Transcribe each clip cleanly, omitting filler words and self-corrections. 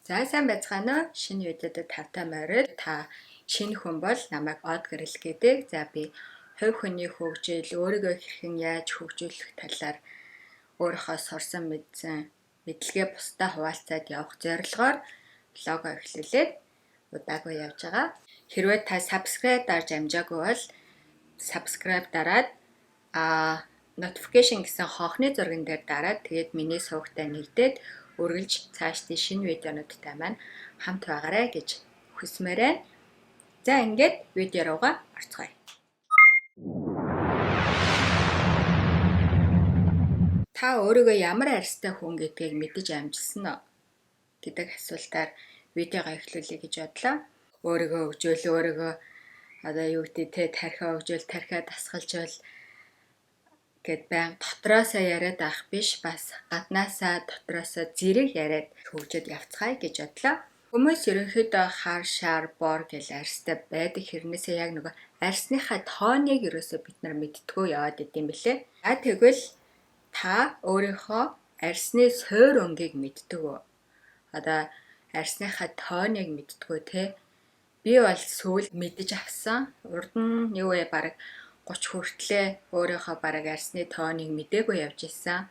За, сайн байцгаана уу? Шинэ видеод тавтай морил. Та шинэ хүн бол намайг Од Гэрэл гэдэг. За, би хувь хүний хөгжил, өөрийгөө хэрхэн яаж хөгжүүлэх талаар өөрийнхөө сурсан мэдсэн мэдлэгээ бусдад хуваалцаад явах зорилгоор блогоо эхлүүлээд удаагүй явж байгаа. Хэрвээ та subscribe дарж амжаагүй бол subscribe дараад notification гэсэн хонхны зурган дээр дараад, тэгээд миний сувагтай нэгдээд үргэлж цаашдын шинэ видеонуудтай маань хамт байгаарай гэж хүсмээр байна. За, ингээд видео руугаа орцгоё. Та өөрийгөө ямар арьстай хүн гэдгийг мэдэж амжилсан уу гэдэг асуултаар видеогоо эхлүүлье гэж бодлоо. Өөрийгөө хөгжөөл, өөрийгөө одоо юу гэдэг те, тархиа хөгжөөл, тархиа дасгалжуул гэд байн дотроосоо яриад авах биш, бас гаднаасаа дотроосоо зэрэг яриад хөгжөөд явцгаая гэж бодлоо. Хүмүүс ерөнхийдөө хар, шар, бор гэл арьстай байдаг хэрнээсээ яг нөгөө арьсныхаа тооныг ерөөсөө бид нар мэдтгүү яваад идэм билээ. За, тэгвэл та өөрийнхөө арьсны суур өнгийг мэддэг үү? Одоо арьсныхаа тооныг мэддэг үү те? Би бол сүүл мэдэж авсан. Урд нь юу вэ, бараг 30 хүртлээ өөрийнхөө бараг арьсны тооныг мдээгүй явж исэн.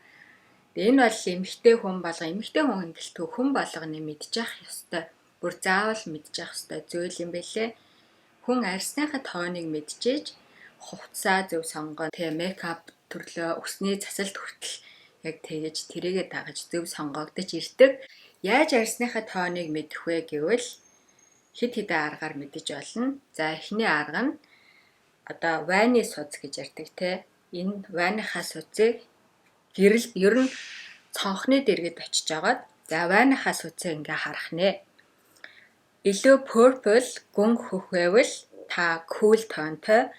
Энэ бол эмэгтэй хүн болго, эмэгтэй хүн гэлтгүй хүн болгоны мэдчих ёстой. Бүр заавал мэдчих ёстой зүйл юм бэлээ. Хүн арьсныхаа тооныг мэдчихэж хувцсаа зөв сонгоо, тэ, makeup төрлөө, үсний засалт хүртэл яг тэгэж тэрийгэ дагаж зөв сонгогдож ирдэг. Яаж арьсныхаа тооныг мэдэх вэ гэвэл хэд хэдэн аргаар мэдэж болно. За, эхний арга нь одоо вайны судас гэж ярьдаг те. Энэ вайныхаа судсыг гэрэл, ер нь цонхны дэргэд очиж агаад, за, вайныхаа судсыг ингээ харах нэ. Илүү purple, гүн хөх байвал та cool tone-той,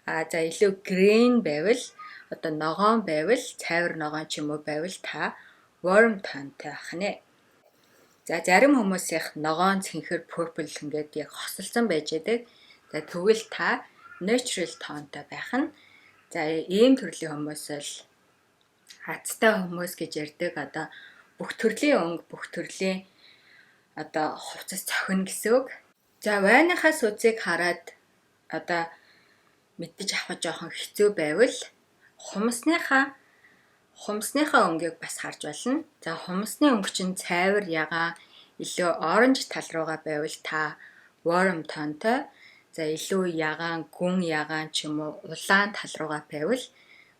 а за, илүү green байвал, одоо ногоон байвал, цайвар ногоон ч юм уу байвал та warm tone-той байх нэ. За, зарим хүмүүсийнх ногоон, цэнхэр, purple ингээд яг хосолцсон байж байдаг. За, тэгвэл та neutral tone-той байх нь. За, ийм төрлийн хүмүүс бол азтай хүмүүс гэж ярьдаг. Одоо бүх төрлийн өнгө, бүх төрлийн одоо хувцас зохино гэсэн үг. За, вайныхаа судсыг хараад одоо мэдэж авах жоохон хэцүү байвал хумсныхаа өнгийг бас харж болно. За, хумсны өнгө чинь цайвар ягаан, илүү orange тал руугаа байвал та warm tone-той, за, илүү ягаан, гүн ягаан ч юм уу улаан тал руугаа байвал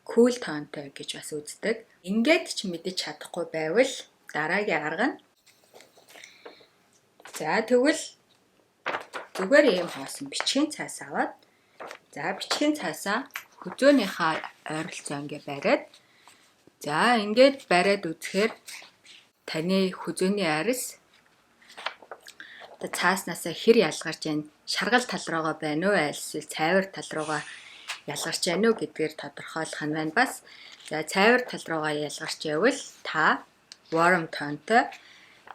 cool tone-той гэж бас үздэг. Ингээд ч мэдэж чадахгүй байвал дараагийн арга нь, за, тэгвэл зүгээр ийм хоосон бичгийн цаас аваад, за, бичгийн цаасаа хүзөөнийхөө ойролцоо ингээ бариад, за, ингээд бариад үзэхээр таны хүзөөний арьс одоо цааснаасаа хэр ялгарч байна, шаргал тал руугаа байна уу, аль эсвэл цайвар тал руугаа ялгарч байна уу гэдгээр тодорхойлох нь байна бас. За, цайвар тал руугаа ялгарч байвал та warm tone-той,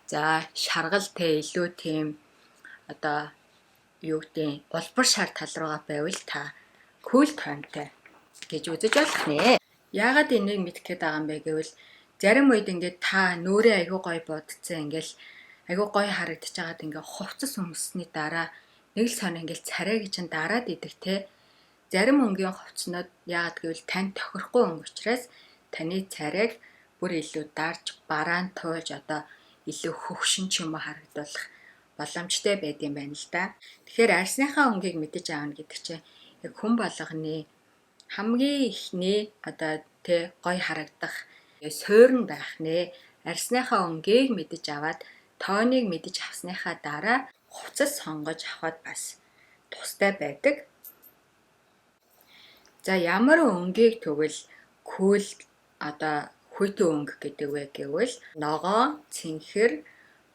за, шаргал тэ илүү тийм одоо юу гэдیں улбар шар тал руугаа байвал та cool tone-той гэж үзэж болох нэ. Яагаад энийг мэдэх гээд байгаа юм бэ гэвэл зарим үед ингээд та нүүрээ айгүй гоё будцсан, ингээл айгүй гоё харагдаж байгаад ингээ хувцас өмссөний дараа нэг л сон ингээл царай гэж чинь дараад идэх те. Зарим өнгийн хувцснууд яагаад гэвэл танд тохирохгүй өнгө учраас таны царайг бүр илүү дарж, бараан туулж, одоо илүү хөгшин ч юм уу харагдуулах боломжтой байд юм байна л да. Тэгэхээр арьсныхаа өнгийг мэдэж аавна гэдэг чинь яг хүн болгоны хамгийн эхний одоо тэ гоё харагдах суурь нь байх нэ. Арьсныхаа өнгийг мэдэж аваад, тооныг мэдэж авсныхаа дараа хувцас сонгож авахад бас тустай байдаг. За, ямар өнгийг тэгвэл cool, одоо хүйтэн өнгө гэдэг вэ гэвэл ногоон, цэнхэр,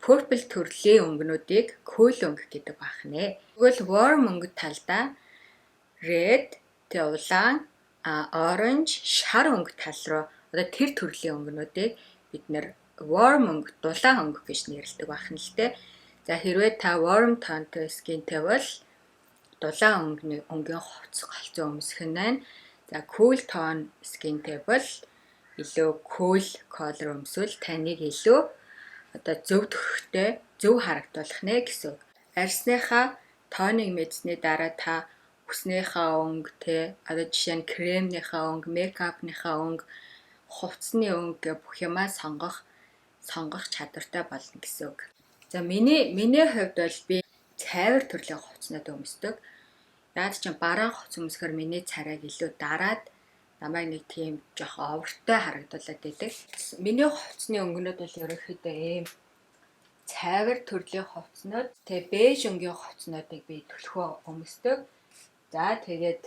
purple төрлийн өнгөнүүдийг cool өнгө гэдэг байх нэ. Тэгвэл warm өнгө талдаа red, тэ, улаан, orange, шар өнгө тал руу одоо тэр төрлийн өнгөнүүдийг бид нэр warm өнгө, дулаан өнгө гэж нэрлэдэг байх нь л дээ. За, хэрвээ та warm tone-той skin-тэй бол дулаан өнгөний өнгийн хувцас галзуу өмсөх нь байна. За, cool tone skin-тэй бол илүү cool color өмсвөл таныг илүү одоо зөв төрхтэй, зөв харагдуулах нэ гэсэн үг. Арьсныхаа tone-ыг мэдсэний дараа та үснийхээ өнгө те, одоо жишээ нь кремнийхээ өнгө, makeup-ныхаа өнгө, хувцсны өнгө гэх бүх юмаа сонгох чадвартай болно гэсэн үг. За, миний хувьд бол би цайвар төрлийн хувцснууд өмсдөг. Яг ч бараан хувцас өмсөхөр миний царайг илүү дараад намайг нэг тийм жоох овортой харагдуулаад байдаг. Миний хувцсны өнгөнүүд бол ерөнхийдөө ийм цайвар төрлийн хувцснууд, тэгээ бэж өнгийн хувцснуудыг би түлхүү өмсдөг. За, тэгээд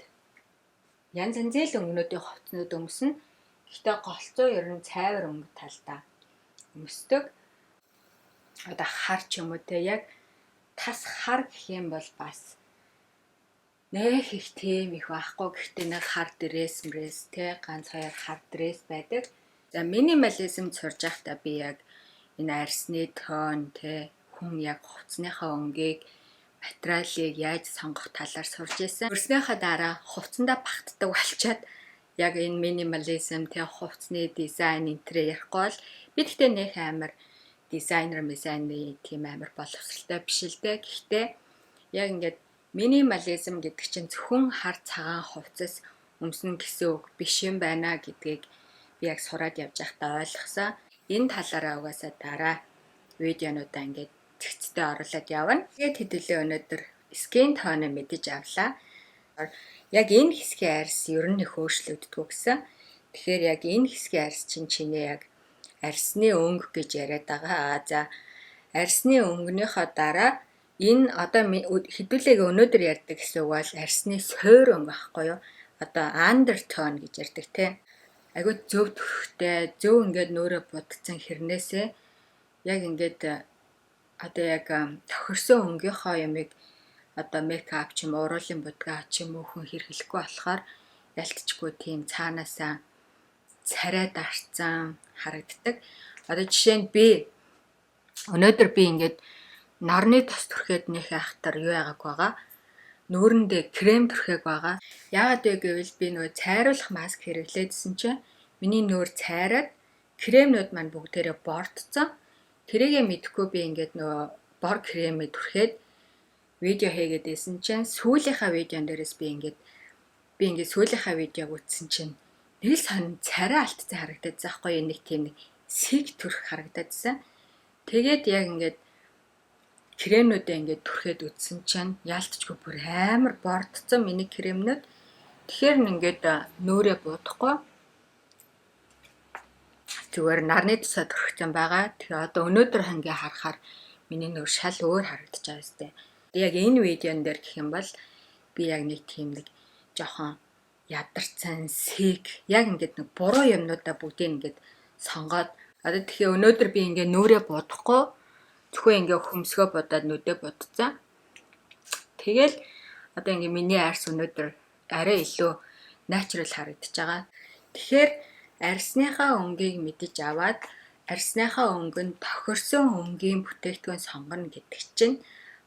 янз янзын л өнгөнүүдийн хувцснууд өмснө. Гэхдээ голцоо ер нь цайвар өнгө талдаа өмсдөг. Одоо хар ч юм уу те, яг тас хар гэх юм бол бас нэх их тийм их байхгүй. Гэхдээ нэг хар dress мрэс те, ганц хоёр хар dress байдаг. За, минимализм сурж байхдаа би яг энэ арьсны tone те, хүн яг хувцсныхаа өнгийг, материалыг яаж сонгох талаар сурж исэн. Сурснийхаа дараа хувцсандаа багтдаг болчоод яг энэ минимализм те, хувцсны дизайн энэ тэрээ ярихгүй бол би гэхдээ нэх амар дизайнер дизайны тийм амар боловсралтай биш л дээ. Гэхдээ яг ингээд минимализм гэдэг чинь зөвхөн хар цагаан хувцас өмснө гэсэн үг биш юм байна гэдгийг би яг сураад явж байхдаа ойлгосон. Энэ талаараа угаасаа дараа видеонуудаа ингээд цэгцтэй оруулаад явна. Тэгээд хэдүүлээ өнөөдөр skin tone мэдэж авлаа. Яг энэ хэсгийн арьс ер нь их өөрчлөгддөггүй гэсэн. Тэгэхээр яг энэ хэсгийн арьс чинь чиний яг арьсны өнгө гэж яриад байгаа. За, арьсны өнгөнийхөө дараа энэ одоо хэдүүлээг өнөөдөр ярьдаг гэсэн үг бол арьсны суур өнгө байхгүй юу? Одоо undertone гэж ярьдаг те. Айгуу зөв төрхтэй, зөв ингээд нөөрэ будсан хэрнээсээ яг ингээд одоо яг тохирсон өнгийнхөө юмыг одоо makeup ч юм уу, уруулын будгаа ч юм уу хүн хэрэглэхгүй болохоор ялтчгүй тийм цаанаасаа царай дарцсан харагддаг. Одоо жишээ нь би өнөөдөр би ингээд нарны тос түрхээд нэх айхтар юу яагааг байгаа. Нүүрэндээ крем түрхээг байгаа. Яагаад вэ гэвэл би нөгөө цайруулах маск хэрэглээдсэн чинь миний нүүр цайраад кремнүүд маань бүгдээрээ бордцсон. Тэрийгэ мэдэхгүй би ингээд нөгөө бор кремээ түрхээд видео хийгээд байсан чинь сүүлийнхаа видеон дээрээс би ингээд сүүлийнхаа видеог үзсэн чинь нэг л сонин царай алдсан харагдаад байгаа байхгүй, нэг тийм нэг сэг төрх харагдаадсан. Тэгээд яг ингээд кремнүүдээ ингээд түрхээд үзсэн чинь яалтчгүй бүр амар бордцсон миний кремнүүд. Тэгэхээр нь ингээд нүүрээ будахгүй зүгээр нарны тусаа түрхсэн байгаа. Тэгээ одоо өнөөдөр хангээ харахаар миний нүүр шал өөр харагдаж байгаа юустай. Яг энэ видеон дээр гэх юм бол би яг нэг тийм нэг жоохон ядарсан сэг, яг ингээд нэг буруу юмнуудаа бүгдийг ингээд сонгоод одоо тэгэхээр өнөөдөр би ингээд нүүрээ будахгүй зөвхөн ингээд хөмсгөө будаад нүдээ будцсан. Тэгэл одоо ингээд миний арьс өнөөдөр арай илүү natural харагдаж байгаа. Тэгэхээр арьсныхаа өнгийг мэдэж аваад арьсныхаа өнгө нь тохирсон өнгийн бүтээгдэхүүн сонгоно гэдэг чинь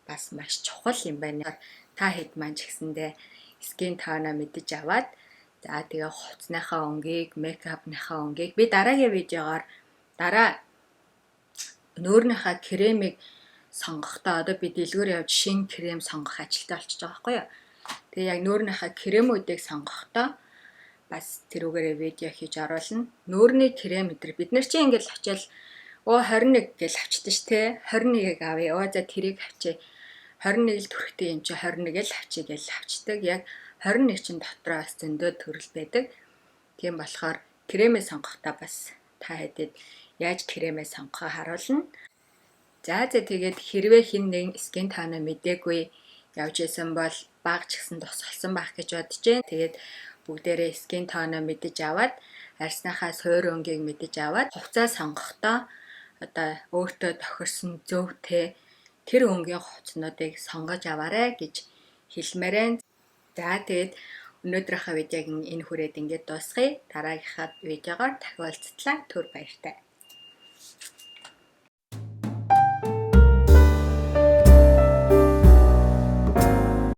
бас маш чухал юм байна. Та хэд маань ч гэсэндээ skin tone-оо мэдэж аваад, за, тэгээ хувцсныхаа өнгийг, makeup-ныхаа өнгийг би дараагийн видеогоор дараа нүүрнийхаа кремийг сонгохдоо, одоо би дэлгүүр явж шинэ крем сонгох ажилтай болчихж байгаа байхгүй юу. Тэгээ яг нүүрнийхаа кремүүдийг сонгохдоо бас тэрүүгээрээ видео хийж оруулна. Нүүрний крем өдр бид нар чинь ингээл очиад өө 21 гэж авчихдээ ш тэ, 21-ийг авъя. Өө за, тэрийг авчээ. 21 л төрхтэй юм чи 21 л авчиг гэж авчдаг. Яг 21 чинь дотроо бас зөндөө төрөл байдаг. Тийм болохоор кремээ сонгохдоо бас та хэдэд яаж кремээ сонгохоо харуулна. За, тэгээд хэрвээ хэн нэгэн skin tone-оо мдээгүй явж исэн бол баг ч гэсэн тусалсан байх гэж бодож байна. Тэгээд бүгдээрээ skin tone-оо мэдэж аваад, арьсныхаа суур өнгийг мэдэж аваад, хувцас сонгохдоо одоо өөртөө тохирсон зөв те тэр өнгийн хувцснуудыг сонгож аваарай гэж хэлмээр байна. За, тэгээд өнөөдрийнхөө видеог энэ хүрээд ингээд дуусгая. Дараагийнхаа видеогоор дахин уулзтлаа. Түр баяртай.